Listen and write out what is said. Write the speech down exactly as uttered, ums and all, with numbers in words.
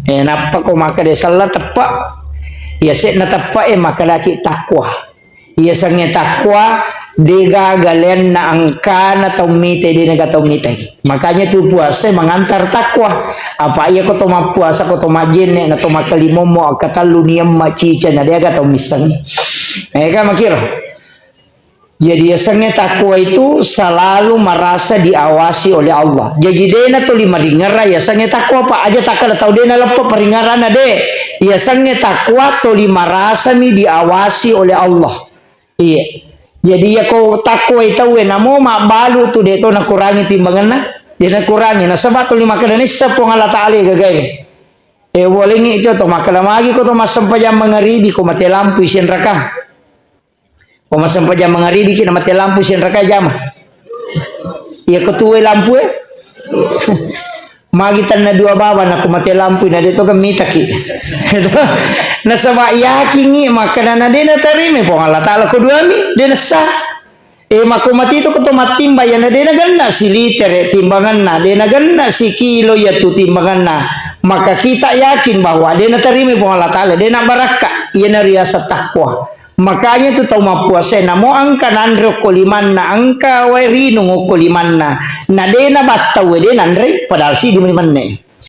Eh, nappa ko makkeda sella teppa. Iya se'na teppa e makkedaki takwa. Iya sengnge takwa, degaga lenna engkana tau mite, denaga tau mite. Makanya tu puasa mengantar takwa. Apa iya ko to mappuasa, ko to majjenne, na to makkalimommo, akkatellu niemma cica, na deaga tau misseng. Eh, kan makiro. Jadi, yasengnge takwa itu selalu merasa diawasi oleh Allah. Jaji, dena toli maringerra yasengnge takwa, Pak. Aja takkeda tau dena leppa paringerrana, de. Yasengnge takwa toli merasami diawasi oleh Allah. Iya. Jadi, yako takwa tauwe namo mabbalu tu de to nakurangi timbangenna, de nakurangi. Nasaba toli makkeda nissa Puang Allah Taala gagawe. Eh, walengngi to, to makkeda magi ko to massempajang mangaribi ko mate lampu isi enrakang. Ko massempajang mangaribi ki na mate lampu sianrakai jama. Iya ko tuwe lampu e. Magi tanna dua bawang na ko mate lampu na de to kan mitaki. Nasaba yakingi makkeda na de na tarime Puang Allah Taala ko duami, de nessa. E mako mati to ko to mattimba ya na de na genna silitere timbanganna, de na genna sikilo ya tu timbanganna. Maka kita yakin bahwa de na tarime Puang Allah Taala, de na barakka. Iya na riasa takwa. Makanya tu tau mappuasa namo engka nanre okko limanna, engka wae rinung okko limanna. Na de na battau de nanre, padahal siddi menne.